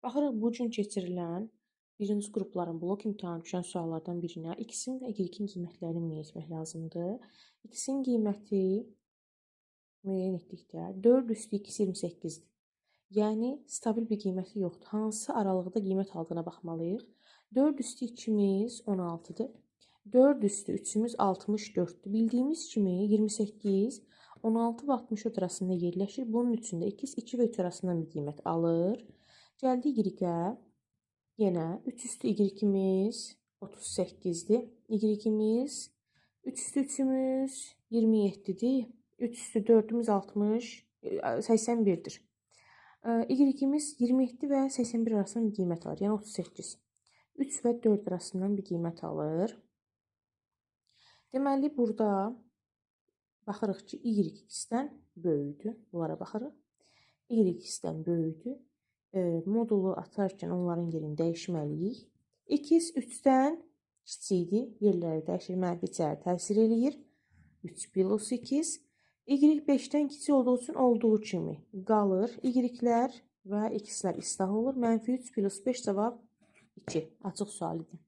Baxırıq bu gün keçirilən birinci qrupların blok imtahanı düşən suallardan birinə x-in və y-in qiymətlərini müəyyən etmək lazımdır. X-in qiyməti müəyyən etdikdə 4 üstü x 28-dir. Yəni stabil bir qiyməti yoxdur. Hansı aralıqda qiymət aldığına baxmalıyıq. 4 üstü 2-miz 16-dır. 4 üstü 3-ümüz 64-dür. Bildiyimiz kimi 28 16 və 64 arasında yerləşir. Bunun üçün də x 2 və 3 arasından bir qiymət alır. Gəldik y-ə. Yenə 3 üstü y-imiz 38-dir. Y-imiz 3 üstü 3-ümüz 27-dir. 3 üstü 4-ümüz 60, 81-dir. Y-imiz 27 və 81 arasından bir qiymət alır. Yəni 38. 3 və 4 arasından bir qiymət alır. Deməli, burada baxırıq ki, y x-dən böyükdür. Bunlara baxırıq. Y x-dən böyükdür. Modulu atarkən onların yerini dəyişməliyik. X 3-dən kiçikdir. Yerləri dəyişir, mənfi içəri təsir eləyir. 3 plus x. Y 5-dən kiçik olduğu üçün olduğu kimi qalır. Y-lər və x-lər islah olur. Mənfi 3 plus 5 cavab 2. Açıq sual idi.